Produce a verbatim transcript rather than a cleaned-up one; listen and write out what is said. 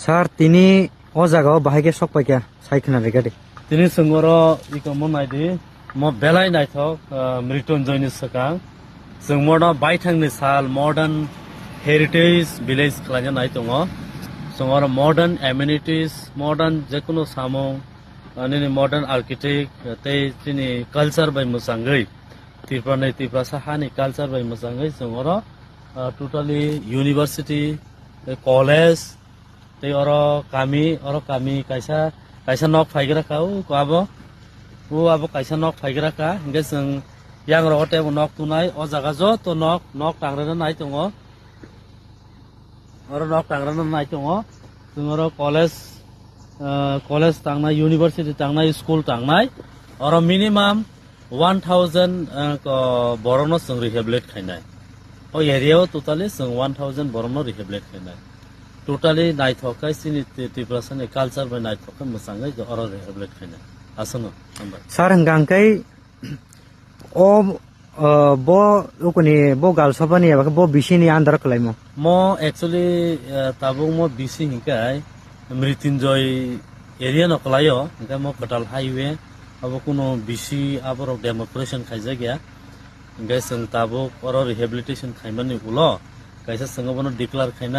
Sir, tini o jaga o bahai khe sok paikha, sai khna rega di. Tini chwng oro iko mo nai di, mo belai naithok, ah, Mrityunjoy ni swkang. Chwng mono baithang ni sal modern heritage village khlaina nai tongo. Chwng oro modern amenities, modern jekunu samung, ah, nini modern architect, tei chini culture bai mwchangwi, Tripura ni Tiprasa hani culture bai mwchangwi chwng oro, ah, totally university, tei college, tei oro kami, oro kami kaisa, kaisa nok phaigra kha, o abo, o abo kaisa nok phaigra kha, hingke chwng yang rogo tei bo nok tunai, o jaga joto nok, nok tangrana nai tongo, oro nok tangrana nai tongo, chwng oro college, ah, college tangnai, university tangnai, school tangnai, oro minimum one thousand, ah, ko-, borokno chwng rehabilitate khainai. O area o totally chwng one thousand borokno rehabilitate khainai. Totally naithok khe chini Ti-, Tiprasa ni culture bai naithok khe mwchangwi oro rehabilitate khainai. Aswkno, hambai. Sir, hwnkha hwnkhe o, o, bo ukuni bo Galsabani eba khe bo bisini under kwlaimo? Mo actually, eh, tabuk mo bisi hinkai Mrityunjoy area no kwlaio, hinkai mo kwtal highway, abo kuno bisi aborok demonstration khaijak ya. Hinkai chwng tabuk oro rehabilitation khaimani ulo kaisa chwng bono declare khainai.